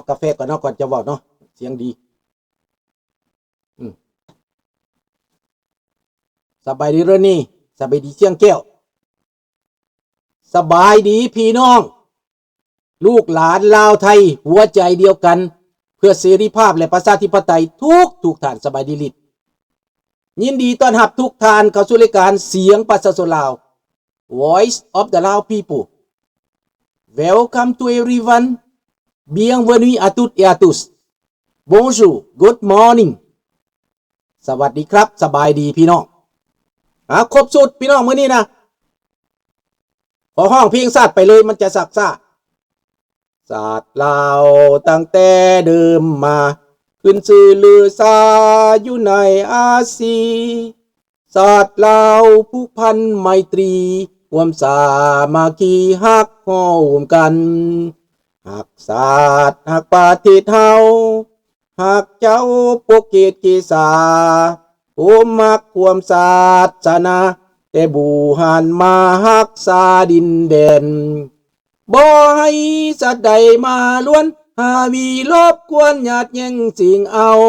ກາແຟກ່ອນເນາະ ກ່ອນຈະເວົ້າເນາະ ສຽງດີ. ອືມ ສະບາຍດີເຣນີ ສະບາຍດີຊຽງແກ້ວ ສະບາຍດີພີ່ນ້ອງ ລູກຫຼານລາວໄທ ຫົວໃຈດຽວກັນ ເພື່ອເສລີພາບ ແລະ ປະຊາທິປະໄຕ ທຸກໆທ່ານ. ສະບາຍດີລິດ ຍິນດີຕ້ອນຮັບທຸກທ່ານເຂົ້າສູ່ລາຍການສຽງປະຊາຊົນລາວ Voice of the Lao People. Welcome to everyone. Bienvenue à toutes et à tous. Bonjour. Good morning. ສະຫວັດດີຄັບ ສະບາຍດີພີ່ນ້ອງ. ອ່າ ຄົບຊຸດພີ່ນ້ອງມື້ນີ້ນະ ຂໍຮ້ອງເພງຊາດໄປເລີຍ ມັນຈະຊັກຊ້າ. ຊາດລາວຕັ້ງແຕ່ເດີມມາ ຂຶ້ນຊື່ລືຊາຢູ່ໃນອາຊີ. ຊາດລາວຜູກພັນໄມຕີ ຮ່ວມສາມັກຄີຮັກຮ່ວມກັນ ຮັກຊາດຮັກປະເທດເຮົາ ຮັກເຈົ້າປົກເກດເກສາ ໂຮມຮັກຮ່ວມສາສະໜາ ແຕ່ບູຮານມາຮັກສາດິນແດນ ບໍ່ໃຫ້ສັດໃດມາລວນ ຫາວີລົບກວນຍາດແຍ່ງຊິງເອົາ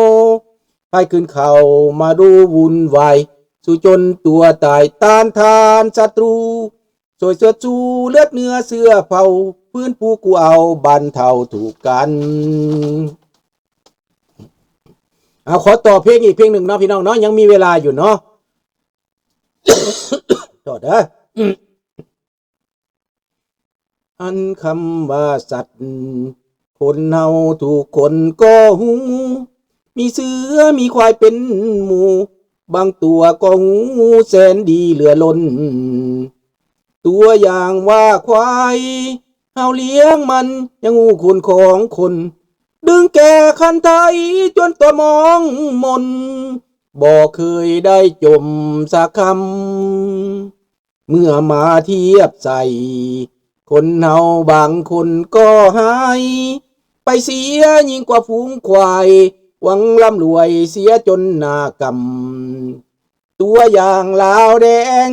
ໃຜຂຶ້ນເຂົ້າມາດູວຸ່ນວາຍ ສູ້ຈົນຕົວຕາຍຕ້ານທານສັດຕູ ຊ່ວຍເຊີດຊູເລືອດເນື້ອເຊື້ອເຜົ່າ ຟື້ນຟູກູ້ເອົາບັນເທົາທຸກກັນ. ເອົາ ຂໍຕໍ່ເພງອີກເພງໜຶ່ງເນາະ ພີ່ນ້ອງເນາະ ຍັງມີເວລາຢູ່ເນາະ ໂທດເດີ. ອັນຄຳວ່າສັດ ຄົນເຮົາທຸກຄົນກໍຮູ້ ມີເສືອມີຄວາຍເປັນໝູ່ ບາງຕົວກໍຮູ້ແສນດີເຫຼືອລົ້ນ ຕົວຢ່າງວ່າຄວາຍ ເຮົາລ້ຽງມັນຍັງຮູ້ຄຸນຂອງຄົນ ດຶງແກ່ຄັນໄທຈົນຕົວມອງມົນ ບໍ່ເຄີຍໄດ້ຈົ່ມສັກຄຳ ເມື່ອມາທຽບໃສ່ ຄົນເຮົາບາງຄົນກໍຮ້າຍ ໄປເສຍຍິ່ງກວ່າຝູງຄວາຍ ຫວັງລ່ຳລວຍເສຍຈົນໜ້າກຳ ຕົວຢ່າງລາວແດງ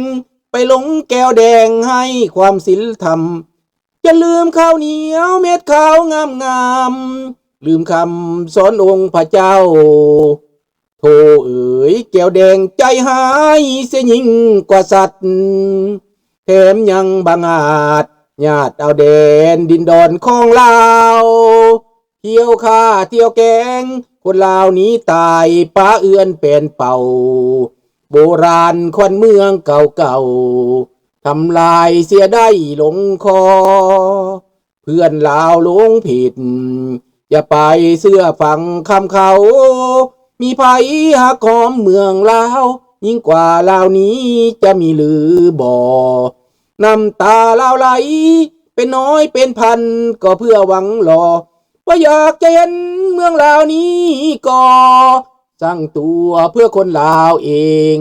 ໄປຫຼົງແກ້ວແດງໃຫ້ຄວາມສິນທຳ ຈົນລືມເຂົ້າໜຽວເມັດຂາວງາມໆ ລືມຄຳສອນອົງພະເຈົ້າ ໂທເອີຍ ແກ້ວແດງໃຈຮ້າຍເສຍຍິ່ງກວ່າສັດ ແຖມຍັງບັງອາດຍາດເອົາແດນດິນດອນຂອງລາວ ທ່ຽວຂ້າທ່ຽວແກງ ຄົນລາວໜີຕາຍ ປະເອື້ອນແປນເປົ່າ ໂບລານຂວັນເມືອງເກົ່າໆ ທຳລາຍເສຍໄດ້ລົງຄໍ ເພື່ອນລາວຫຼົງຜິດ ຢ່າໄປເຊື່ອຟັງຄຳເຂົາ ມີໃຜຮັກຫອມເມືອງລາວ ຍິ່ງກວ່າລາວນີ້ຈະມີຫຼືບໍ່ ນ້ຳຕາລາວໄຫຼ ເປັນຮ້ອຍເປັນພັນ ກໍເພື່ອຫວັງລໍ ວ່າຢາກຈະເຫັນເມືອງລາວນີ້ກໍສ້າງຕົວເພື່ອຄົນລາວເອງ.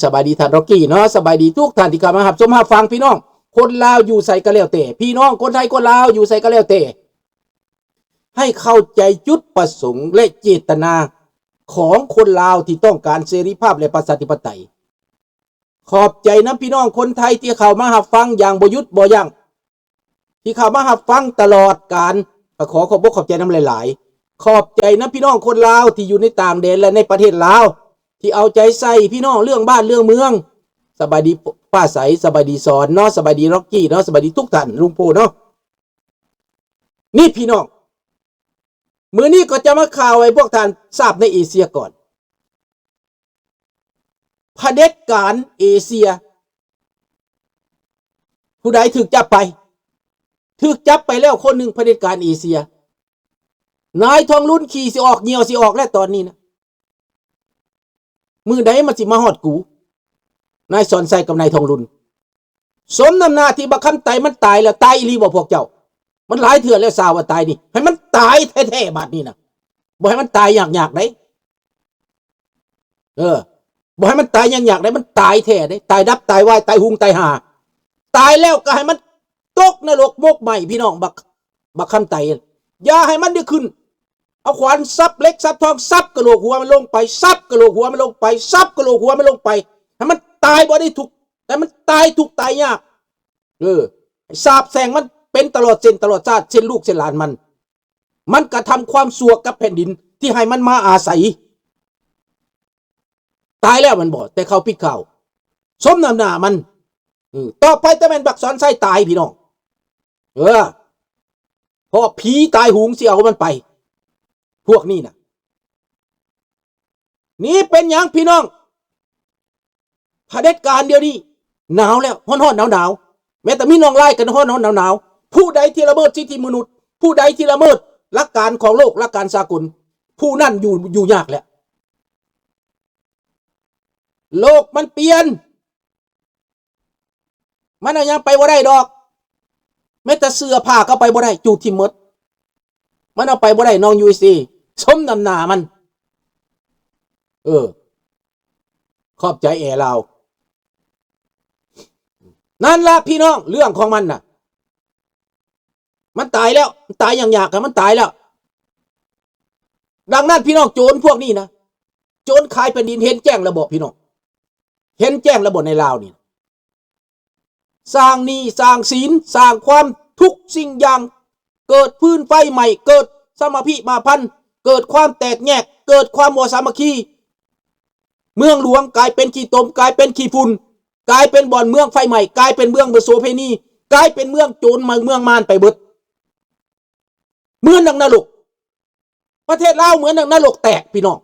ສະບາຍດີທ່ານ Rocky ເນາະ ສະບາຍດີທຸກທ່ານທີ່ເຂົ້າມາຮັບຊົມຮັບຟັງ ພີ່ນ້ອງຄົນລາວຢູ່ໃສກໍແລ້ວແຕ່ ພີ່ນ້ອງຄົນໄທຄົນລາວຢູ່ໃສກໍແລ້ວແຕ່ ໃຫ້ເຂົ້າໃຈຈຸດປະສົງ ແລະ ເຈດຕະນາຂອງຄົນລາວທີ່ຕ້ອງການເສລີພາບ ແລະ ປະຊາທິປະໄຕ. ຂອບໃຈນຳພີ່ນ້ອງຄົນໄທທີ່ເຂົ້າມາຮັບຟັງຢ່າງບໍ່ຢຸດບໍ່ຢັ້ງ ທີ່ເຂົ້າມາຮັບຟັງຕະຫຼອດການ ກໍຂໍຂອບອົກຂອບໃຈນຳຫຼາຍໆ. ຂອບໃຈນຳພີ່ນ້ອງຄົນລາວທີ່ຢູ່ໃນຕ່າງແດນ ແລະ ໃນປະເທດລາວ ທີ່ເອົາໃຈໃສ່ພີ່ນ້ອງເລື່ອງບ້ານເລື່ອງເມືອງ. ສະບາຍດີປ້າໃສ, ສະບາຍດີສອນເນາະ, ສະບາຍດີລັອກກີ້ເນາະ, ສະບາຍດີທຸກທ່ານ, ລຸງໂພເນາະ. ນີ້ພີ່ນ້ອງ, ມື້ນີ້ກໍຈະມາຂ່າວໃຫ້ພວກທ່ານຊາບໃນເອເຊຍກ່ອນ. ຜະເດັດການເອເຊຍ ຜູ້ໃດຖືກຈັບໄປ? ຖືກຈັບໄປແລ້ວຄົນໜຶ່ງ, ຜະເດັດການເອເຊຍ. ນາຍທອງລຸນຂີ່ຊິອອກ, ຍ່ຽວຊິອອກແລ້ວຕອນນີ້ນະ. ມື້ໃດມັນຊິມາຮອດກູ? ນາຍສອນໄຊກັບນາຍທອງລຸນ. ສົມນ້ຳໜ້າທີ່ບັກຄຳໄຕມັນຕາຍແລ້ວ. ຕາຍອີ່ຫຼີບໍ່ພວກເຈົ້າ? ມັນຫຼາຍເທື່ອແລ້ວຊາວວ່າຕາຍນີ້. ໃຫ້ມັນຕາຍແທ້ໆບາດນີ້ນະ. ບໍ່ໃຫ້ມັນຕາຍຍາກໆເດ້. ເອີ ບໍ່ໃຫ້ມັນຕາຍຍາກໆເດ້. ມັນຕາຍແທ້ເດ້. ຕາຍດັບ, ຕາຍວາຍ, ຕາຍຮຸງ, ຕາຍຫ່າ. ຕາຍແລ້ວກໍໃຫ້ມັນຕົກນະລົກໝົກໄໝ້ ພີ່ນ້ອງ. ບັກ ບັກຄຳໄຕ ຢ່າໃຫ້ມັນໄດ້ຂຶ້ນ. ເອົາຂວານສັບເຫຼັກສັບທອງ, ສັບກະໂຫຼກຫົວມັນລົງໄປ, ສັບກະໂຫຼກຫົວມັນລົງໄປ, ສັບກະໂຫຼກຫົວມັນລົງໄປ. ໃຫ້ມັນຕາຍບໍ່ໄດ້ທຸກ, ໃຫ້ມັນຕາຍທຸກຕາຍຍາກ. ເອີ ສາບແຊ່ງມັນເປັນຕະຫຼອດເສັ້ນຕະຫຼອດຊາດ, ເຊັ່ນລູກເຊັ່ນຫຼານມັນ. ມັນກະທຳຄວາມຊົ່ວກັບແຜ່ນດິນທີ່ໃຫ້ມັນມາອາໄສ. ຕາຍແລ້ວແມ່ນບໍ່? ແຕ່ເຂົາປິດຂ່າວ ສົມນ້ຳໜ້າມັນ. ເອີ ຕໍ່ໄປແຕ່ແມ່ນບັກສອນໄຊຕາຍພີ່ນ້ອງ. ເອີ ເພາະຜີຕາຍໂຫງຊິເອົາມັນໄປ ພວກນີ້ນະ. ນີ້ເປັນຫຍັງພີ່ນ້ອງ? ຜະເດັດການດຽວນີ້ໜາວແລ້ວ ຮ້ອນໆໜາວໆ ແມ້ແຕ່ມີນ້ອງລາຍກັນຮ້ອນໆໜາວໆ. ຜູ້ໃດທີ່ລະເມີດສິດທິມະນຸດ ຜູ້ໃດທີ່ລະເມີດຫຼັກການຂອງໂລກ ຫຼັກການສາກົນ ຜູ້ນັ້ນຢູ່ ຢູ່ຍາກແລ້ວ. ໂລກມັນປ່ຽນ ມັນເອົາຫຍັງໄປບໍ່ໄດ້ດອກ ແມ້ແຕ່ເສື້ອຜ້າກໍໄປບໍ່ໄດ້ ຈູດຖິ້ມໝົດ. ມັນເອົາໄປບໍ່ໄດ້ນ້ອງ ຢູເອສເອ ສົມນ້ຳໜ້າມັນ. ເອີ ຂອບໃຈແອລາວ. ນັ້ນລະພີ່ນ້ອງ ເລື່ອງຂອງມັນນະ ມັນຕາຍແລ້ວ ມັນຕາຍຢ່າງຢາກ ມັນຕາຍແລ້ວ. ດັ່ງນັ້ນພີ່ນ້ອງ ໂຈນພວກນີ້ນະ ໂຈນຂາຍແຜ່ນດິນ ເຫັນແຈ້ງແລ້ວບໍ່ພີ່ນ້ອງ? ເຫັນແຈ້ງແລ້ວບໍ່ໃນລາວນີ້? ສ້າງໜີ້ສ້າງສິນ ສ້າງຄວາມທຸກສິ່ງຢ່າງ ເກີດຟືນໄຟໄໝ້ ເກີດສະມາພິມາພັນ ເກີດຄວາມແຕກແຍກ ເກີດຄວາມບໍ່ສາມັກຄີ. ເມືອງຫຼວງກາຍເປັນຂີ້ຕົມ ກາຍເປັນຂີ້ຝຸ່ນ ກາຍເປັນບ່ອນເມືອງໄຟໄໝ້ ກາຍເປັນເມືອງໂສເພນີ ກາຍເປັນເມືອງໂຈນ ເມືອງມານໄປເບິດ. ເໝືອນດັ່ງນະລົກ ປະເທດລາວເໝືອນດັ່ງນະລົກແຕກພີ່ນ້ອງ.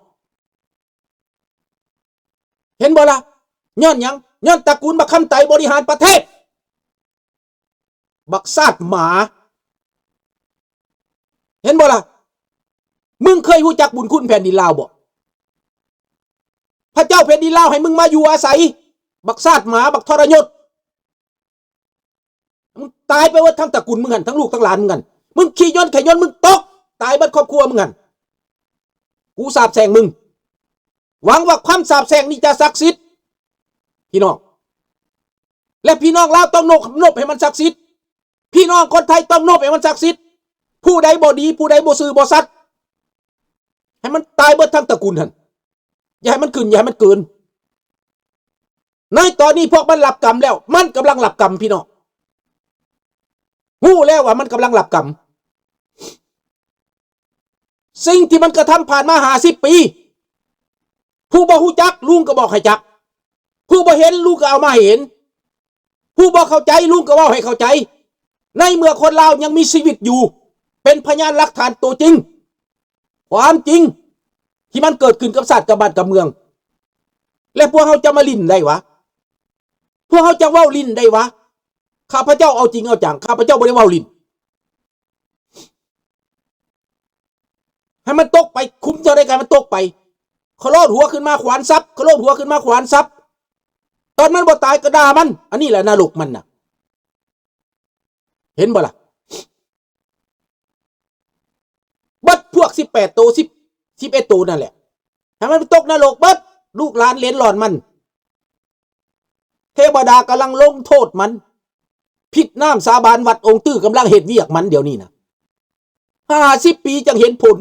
ເຫັນບໍ່ລະ? ຍ້ອນຫຍັງ? ຍ້ອນຕະກູນບັກຄຳໄຕບໍລິຫານປະເທດ. ບັກຊາດໝາ ເຫັນບໍ່ລະ? ມຶງເຄີຍຮູ້ຈັກບຸນຄຸນແຜ່ນດິນລາວບໍ່? ພະເຈົ້າແຜ່ນດິນລາວໃຫ້ມຶງມາຢູ່ອາໄສ ບັກຊາດໝາ ບັກທໍລະຍົດ. ມຶງຕາຍໄປເບິດທັງຕະກຸນມຶງຫັ້ນ ທັງລູກທັງຫຼານມຶງຫັ້ນ. ມຶງຂີ້ຍົນໄຂ່ຍົນ ມຶງຕົກຕາຍເບິດຄອບຄົວມຶງຫັ້ນ. ກູສາບແຊ່ງມຶງ. ຫວັງວ່າຄວາມສາບແຊ່ງນີ້ຈະສັກສິດ ພີ່ນ້ອງ ແລະ ພີ່ນ້ອງລາວຕ້ອງນົບ ນົບໃຫ້ມັນສັກສິດ. ພີ່ນ້ອງຄົນໄທຕ້ອງນົບໃຫ້ມັນສັກສິດ. ຜູ້ໃດບໍ່ດີ ຜູ້ໃດບໍ່ຊື່ບໍ່ສັດ ໃຫ້ມັນຕາຍເບິດທັງຕະກຸນຫັ້ນ. ຢ່າໃຫ້ມັນຂຶ້ນ ຢ່າໃຫ້ມັນເກີນ. ໃນຕອນນີ້ພວກມັນລັບກຳແລ້ວ ມັນກຳລັງລັບກຳ ພີ່ນ້ອງ. ຮູ້ແລ້ວວ່າມັນກຳລັງລັບກຳ. ສິ່ງທີ່ມັນກະທຳຜ່ານມາຫ້າສິບປີ ຜູ້ບໍ່ຮູ້ຈັກ ລຸງກໍບອກໃຫ້ຈັກ, ຜູ້ບໍ່ເຫັນ ລຸງກໍເອົາມາໃຫ້ເຫັນ, ຜູ້ບໍ່ເຂົ້າໃຈ ລຸງກໍເວົ້າໃຫ້ເຂົ້າໃຈ. ໃນເມື່ອຄົນລາວຍັງມີຊີວິດຢູ່ ເປັນພະຍານຫຼັກຖານຕົວຈິງ ຄວາມຈິງທີ່ມັນເກີດຂຶ້ນກັບຊາດ ກັບບ້ານ ກັບເມືອງ ແລະ ພວກເຮົາຈະມາຫຼິ້ນໄດ້ຫວາ? ພວກເຮົາຈະເວົ້າຫຼິ້ນໄດ້ຫວາ? ຂ້າພະເຈົ້າເອົາຈິງເອົາຈັງ ຂ້າພະເຈົ້າບໍ່ໄດ້ເວົ້າຫຼິ້ນ. ໃຫ້ມັນຕົກໄປ ຂຸມເທົ່າໃດກໍໃຫ້ມັນຕົກໄປ. ເຂົາໂລດຫົວຂຶ້ນມາຂວານສັບ ເຂົາໂລດຫົວຂຶ້ນມາຂວານສັບ. ຕອນມັນບໍ່ຕາຍກໍດ່າມັນ. ອັນນີ້ແຫຼະນະລົກມັນນະ. ເຫັນບໍ່ລະ? ເບິດພວກສິບແປດໂຕ ສິບ ສິບເອັດໂຕນັ້ນແຫຼະ ໃຫ້ມັນໄປຕົກນະລົກເບິດ ລູກຫຼານເຫຼນຫຼອນມັນ. ເທວະດາກຳລັງລົງໂທດມັນ. ພິດນ້ຳສາບານວັດອົງຕື້ກຳລັງເຮັດວຽກມັນດຽວນີ້ນະ. ຫ້າສິບປີຈັ່ງເຫັນຜົນ.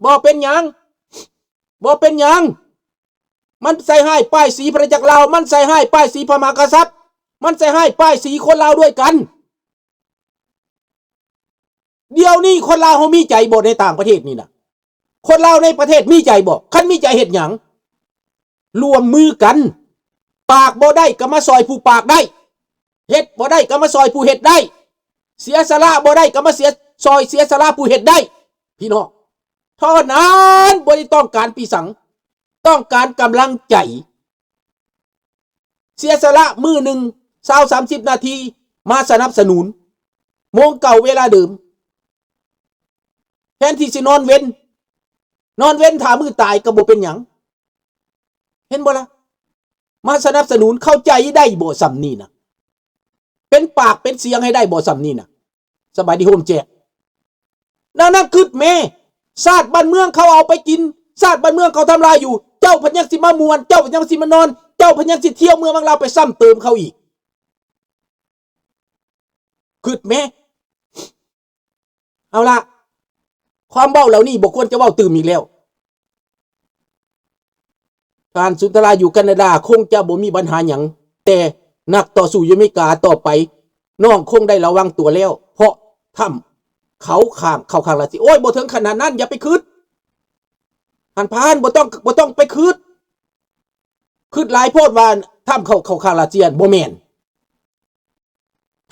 ບໍ່ເປັນຫຍັງ ບໍ່ເປັນຫຍັງ. ມັນໃສ່ຮ້າຍປ້າຍສີພະນາຈັກລາວ ມັນໃສ່ຮ້າຍປ້າຍສີພະມະຫາກະສັດ ມັນໃສ່ຮ້າຍປ້າຍສີຄົນລາວດ້ວຍກັນ. ດຽວນີ້ຄົນລາວເຮົາມີໃຈບໍ່ ໃນຕ່າງປະເທດນີ້ນະ? ຄົນລາວໃນປະເທດມີໃຈບໍ່? ຄັນມີໃຈເຮັດຫຍັງ? ຮ່ວມມືກັນ. ປາກບໍ່ໄດ້ກໍມາຊ່ອຍຜູ້ປາກໄດ້. ເຮັດບໍ່ໄດ້ກໍມາຊ່ອຍຜູ້ເຮັດໄດ້. ເສຍສະຫຼະບໍ່ໄດ້ກໍມາເສຍ ຊ່ອຍເສຍສະຫຼະຜູ້ເຮັດໄດ້. ພີ່ນ້ອງ ເທົ່ານັ້ນ ບໍ່ໄດ້ຕ້ອງການປີສັງ ຕ້ອງການກຳລັງໃຈ. ເສຍສະຫຼະມື້ໜຶ່ງ ຊາວສາມສິບນາທີ ມາສະໜັບສະໜູນ ໂມງເກົ່າເວລາເດີມ. ແທນທີ່ຊິນອນເວັນ ນອນເວັນຖ້າມື້ຕາຍກໍບໍ່ເປັນຫຍັງ. ເຫັນບໍ່ລະ? ມາສະໜັບສະໜູນ ເຂົ້າໃຈໄດ້ບໍ່ຊ່ຳນີ້ນະ? ເປັນປາກເປັນສຽງໃຫ້ໄດ້ບໍ່ຊ່ຳນີ້ນະ? ສະບາຍດີໂຮມແຈກ. ດັ່ງນັ້ນຄຶດແມ້ ຊາດບ້ານເມືອງເຂົາເອົາໄປກິນ ຊາດບ້ານເມືອງເຂົາທຳລາຍຢູ່ ເຈົ້າພັດຍັງຊິມາມ່ວນ ເຈົ້າພັດຍັງຊິມານອນ ເຈົ້າພັດຍັງຊິທ່ຽວເມືອງບາງລາວໄປຊ້ຳເຕີມເຂົາອີກ. ຄຶດແມ້. ເອົາລະ ຄວາມເວົ້າເຫຼົ່ານີ້ບໍ່ຄວນຈະເວົ້າຕື່ມອີກແລ້ວ. ທ່ານສຸນທະລາຢູ່ການາດາຄົງຈະບໍ່ມີບັນຫາຫຍັງ, ແຕ່ນັກຕໍ່ສູ້ຢູ່ອາເມລິກາຕໍ່ໄປ ນ້ອງຄົງໄດ້ລະວັງຕົວແລ້ວ ເພາະທຳ ເຂົາຂ້າງ ເຂົ້າຂ້າງຣັດເຊຍ. ໂອ້ຍ ບໍ່ເຖິງຂະໜາດນັ້ນ ຢ່າໄປຄິດ. ທ່ານປະທານ ບໍ່ຕ້ອງ ບໍ່ຕ້ອງໄປຄິດ. ຄິດຫຼາຍໂພດວ່າທຳເຂົ້າ ເຂົ້າຂ້າງຣັດເຊຍ. ບໍ່ແມ່ນ.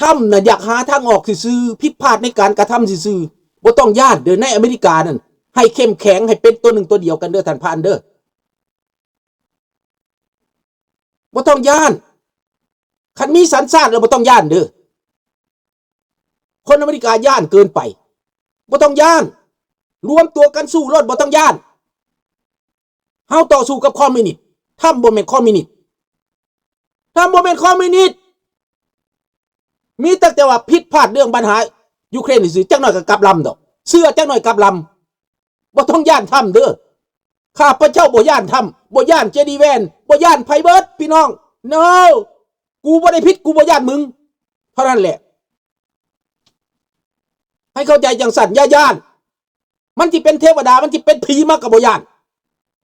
ທຳນະຢາກຫາທາງອອກຊື່ໆ, ຜິດພາດໃນການກະທຳຊື່ໆ. ບໍ່ຕ້ອງຢ້ານເດີ. ໃນອາເມລິການັ້ນ ໃຫ້ເຂັ້ມແຂງ, ໃຫ້ເປັນຕົວໜຶ່ງຕົວດຽວກັນເດີ ທ່ານປະທານເດີ. ບໍ່ຕ້ອງຢ້ານ. ຄັນມີສັນຊາດແລ້ວບໍ່ຕ້ອງຢ້ານເດີ. ຄົນອາເມລິກາຢ້ານເກີນໄປ. ບໍ່ຕ້ອງຢ້ານ. ລວມຕົວກັນສູ້ໂລດ, ບໍ່ຕ້ອງຢ້ານ. ເຮົາຕໍ່ສູ້ກັບຄອມມິວນິດ. ທຳບໍ່ແມ່ນຄອມມິວນິດ. ທຳບໍ່ແມ່ນຄອມມິວນິດ. ມີຕັ້ງແຕ່ວ່າຜິດພາດເລື່ອງບັນຫາຢູເຄຣນຊື່ໆ, ຈັກໜ້ອຍກໍກັບລຳດອກ. ເຊື່ອຈັກໜ້ອຍກັບລຳ. ບໍ່ຕ້ອງຢ້ານທຳເດີ. ຂ້າພະເຈົ້າບໍ່ຢ້ານທຳ, ບໍ່ຢ້ານເຈດີແວນ, ບໍ່ຢ້ານໃຜເບິດ ພີ່ນ້ອງ. No. ກູບໍ່ໄດ້ຜິດ, ກູບໍ່ຢ້ານມຶງ. ເທົ່ານັ້ນແຫຼະ. ໃຫ້ເຂົ້າໃຈຈັ່ງຊັ້ນ, ຢ່າຢ້ານ. ມັນຊິເປັນເທວະດາ, ມັນຊິເປັນຜີມາກໍບໍ່ຢ້ານ.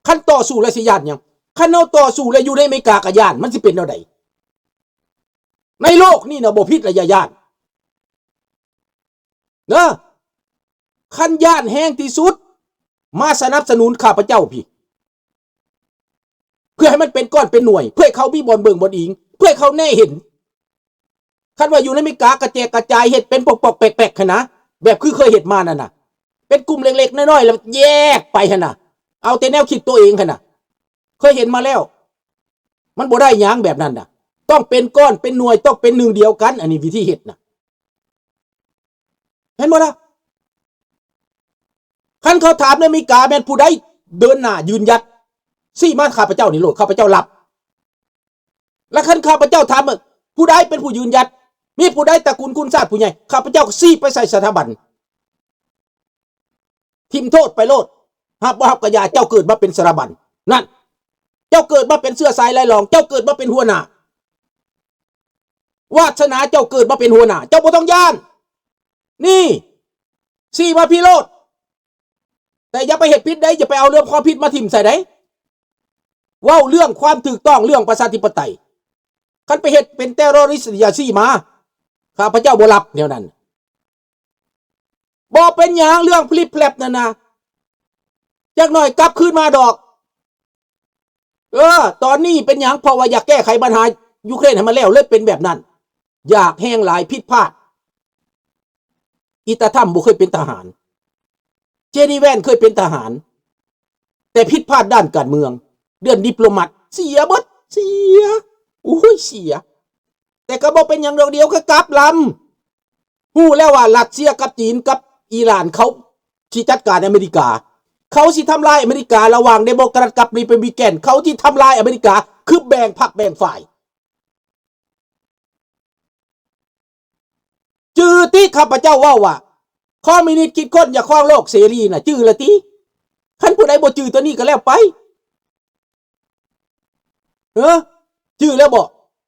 ຄັນຕໍ່ສູ້ແລ້ວຊິຢ້ານຫຍັງ? ຄັນເຮົາຕໍ່ສູ້ແລ້ວຢູ່ໃນອາເມລິກາກໍຢ້ານ, ມັນຊິເປັນແນວໃດ? ໃນໂລກນີ້ນະ ບໍ່ຜິດລະ ຢ່າຢ້ານ. ເດີ ຄັນຢ້ານແຮງທີ່ສຸດ ມາສະໜັບສະໜູນຂ້າພະເຈົ້າພີ້ ເພື່ອໃຫ້ມັນເປັນກ້ອນເປັນໜ່ວຍ, ເພື່ອໃຫ້ເຂົາມີບ່ອນເບິ່ງບ່ອນອີງ, ເພື່ອໃຫ້ເຂົາແນເຫັນ. ຄັນວ່າຢູ່ໃນອາເມລິກາກະແຈກກະຈາຍ ເຮັດເປັນປອກໆແປກໆຫັ້ນນະ, ແບບຄືເຄີຍເຮັດມານັ້ນນະ, ເປັນກຸ່ມເລັກໆນ້ອຍໆ ແລ້ວແຍກໄປຫັ້ນນະ, ເອົາແຕ່ແນວຄິດຕົວເອງຫັ້ນນະ, ເຄີຍເຫັນມາແລ້ວ. ມັນບໍ່ໄດ້ຫຍັງແບບນັ້ນນະ, ຕ້ອງເປັນກ້ອນເປັນໜ່ວຍ, ຕ້ອງເປັນໜຶ່ງດຽວກັນ. ອັນນີ້ວິທີເຮັດນະ. ເຫັນບໍ່ລະ? ຄັນເຂົາຖາມໃນອາເມລິກາແມ່ນຜູ້ໃດເດີນໜ້າຢືນຢັດ, ຊີ້ມາຂ້າພະເຈົ້ານີ້ໂລດ, ຂ້າພະເຈົ້າຮັບ. ແລະ ຄັນຂ້າພະເຈົ້າຖາມວ່າ ຜູ້ໃດເປັນຜູ້ຢືນຢັດ, ມີຜູ້ໃດຕະກູນຄຸນຊາດຜູ້ໃຫຍ່, ຂ້າພະເຈົ້າກໍຊີ້ໄປໃສ່ສະຖາບັນ, ຖິ້ມໂທດໄປໂລດ, ຮັບບໍ່ຮັບກະຢ່າ, ເຈົ້າເກີດມາເປັນສະຖາບັນ. ນັ້ນ, ເຈົ້າເກີດມາເປັນເຊື້ອສາຍຫຼາຍຫຼອງ, ເຈົ້າເກີດມາເປັນຫົວໜ້າ. ວາດສະໜາເຈົ້າເກີດມາເປັນຫົວໜ້າ, ເຈົ້າບໍ່ຕ້ອງຢ້ານ. ນີ້, ຊີ້ມາພີ້ໂລດ. ແຕ່ຢ່າໄປເຮັດຜິດເດ້, ຢ່າໄປເອົາເລື່ອງຄວາມຜິດມາຖິ້ມໃສ່ເດ້. ເວົ້າເລື່ອງຄວາມຖືກຕ້ອງ, ເລື່ອງປະຊາທິປະໄຕ. ຄັນໄປເຮັດເປັນເຕໂຣຣິສ, ຢ່າຊີ້ມາ. ຂ້າພະເຈົ້າບໍ່ຮັບແນວນັ້ນ. ບໍ່ເປັນຫຍັງ, ເລື່ອງຟລິບແຟລັບນັ້ນນະ, ຈັກໜ້ອຍກັບຄືນມາດອກ. ເອີ, ຕອນນີ້ເປັນຫຍັງ? ເພາະວ່າຢາກແກ້ໄຂບັນຫາຢູເຄຣນໃຫ້ມັນແລ້ວ, ເລີຍເປັນແບບນັ້ນ. ຢາກແຮງຫຼາຍ, ຜິດພາດ. ອີຕາທຳບໍ່ເຄີຍເປັນທະຫານ. ເຈດີແວນເຄີຍເປັນທະຫານ, ແຕ່ຜິດພາດດ້ານການເມືອງ, ເລື່ອງດິບໂລມັດ, ເສຍເບິດ, ເສຍ. ໂອ້ຍ, ເສຍ. ແຕ່ກໍບໍ່ເປັນຫຍັງດອກ, ດຽວກໍກັບລຳ. ຮູ້ແລ້ວວ່າຣັດເຊຍກັບຈີນກັບອີຣານ ເຂົາຊິຈັດການອາເມລິກາ. ເຂົາຊິທຳລາຍອາເມລິກາລະຫວ່າງເດໂມແຄຣັດກັບຣີພັບບລິກັນ. ເຂົາຊິທຳລາຍອາເມລິກາ, ຄືແບ່ງພັກແບ່ງຝ່າຍ. ຈື່ຕິ ຂ້າພະເຈົ້າເວົ້າວ່າ ຄອມມິວນິດຄິດຄົ້ນຢາກຄອງໂລກເສລີນະ, ຈື່ລະຕິ? ຄັນຜູ້ໃດບໍ່ຈື່ຕົວນີ້ກໍແລ້ວໄປ. ເອີ ຈື່ແລ້ວບໍ?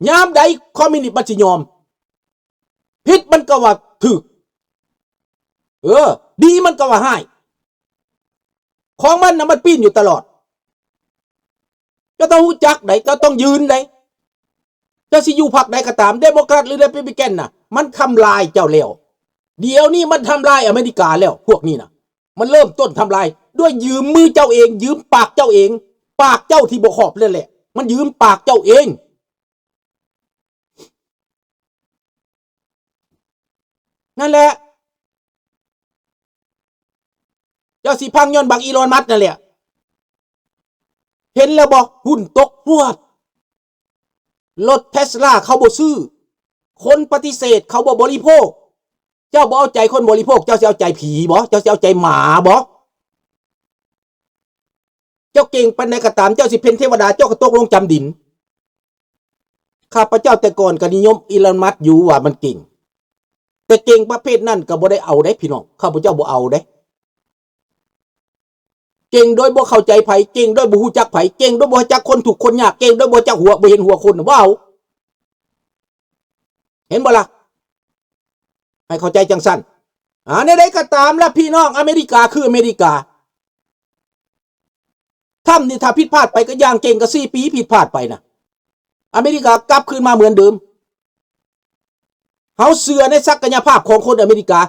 ຍາມໃດຄອມມິວນິດມັນຊິຍອມ? ຜິດມັນກໍວ່າຖືກ, ເອີ ດີມັນກໍວ່າຮ້າຍ. ຂອງມັນນະ ມັນປີ້ນຢູ່ຕະຫຼອດ. ເຈົ້າຕ້ອງຮູ້ຈັກໃດ໋, ເຈົ້າຕ້ອງຢືນໃດ໋. ເຈົ້າຊິຢູ່ພັກໃດກໍຕາມ, ເດໂມແຄຣັດ ຫຼື ຣີພັບບລິກັນນະ, ມັນທຳລາຍເຈົ້າແລ້ວ. ດຽວນີ້ມັນທຳລາຍອາເມລິກາແລ້ວ, ພວກນີ້ນະ. ມັນເລີ່ມຕົ້ນທຳລາຍດ້ວຍຢືມມືເຈົ້າເອງ, ຢືມປາກເຈົ້າເອງ. ປາກເຈົ້າທີ່ບໍ່ຂອບນັ້ນແຫຼະ, ມັນຢືມປາກເຈົ້າເອງ. ນັ້ນແຫຼະ, ເຈົ້າຊິພັງຍ້ອນບັກອີລອນ ມັສ ນັ້ນແຫຼະ. ເຫັນແລ້ວບໍ່? ຫຸ້ນຕົກຮວດ. ລົດເທສລາເຂົາບໍ່ຊື້, ຄົນປະຕິເສດ, ເຂົາບໍ່ບໍລິໂພກ. ເຈົ້າບໍ່ເອົາໃຈຄົນບໍລິໂພກ, ເຈົ້າຊິເອົາໃຈຜີບໍ? ເຈົ້າຊິເອົາໃຈໝາບໍ? ເຈົ້າເກັ່ງປານໃດກໍຕາມ, ເຈົ້າຊິເປັນເທວະດາ, ເຈົ້າກໍຕົກລົງຈຳດິນ. ຂ້າພະເຈົ້າແຕ່ກ່ອນກໍນິຍົມອີລອນ ມັສ ຢູ່, ວ່າມັນເກັ່ງ, ແຕ່ເກັ່ງປະເພດນັ້ນກໍບໍ່ໄດ້ເອົາເດ້ ພີ່ນ້ອງ, ຂ້າພະເຈົ້າບໍ່ເອົາເດ້. ເກັ່ງໂດຍບໍ່ເຂົ້າໃຈໃຜ, ເກັ່ງໂດຍບໍ່ຮູ້ຈັກໃຜ, ເກັ່ງໂດຍບໍ່ຮູ້ຈັກຄົນທຸກຄົນຍາກ, ເກັ່ງໂດຍບໍ່ຈັກຫົວ, ບໍ່ເຫັນຫົວຄົນ, ບໍ່ເອົາ. ເຫັນບໍ່ລະ? ໃຫ້ເຂົ້າໃຈຈັ່ງຊັ້ນ. ອາ, ແນວໃດກໍຕາມລະ ພີ່ນ້ອງ, ອາເມລິກາຄືອາເມລິກາ. ທຳນີ້ຖ້າຜິດພາດໄປກໍຢ່າງເກັ່ງກໍສີ່ປີ, ຜິດພາດໄປນະ, ອາເມລິກາກັບຄືນມາເໝືອນເດີມ. ເຮົາເຊື່ອໃນສັກກະຍະພາບຂອງຄົນອາເມລິກາ.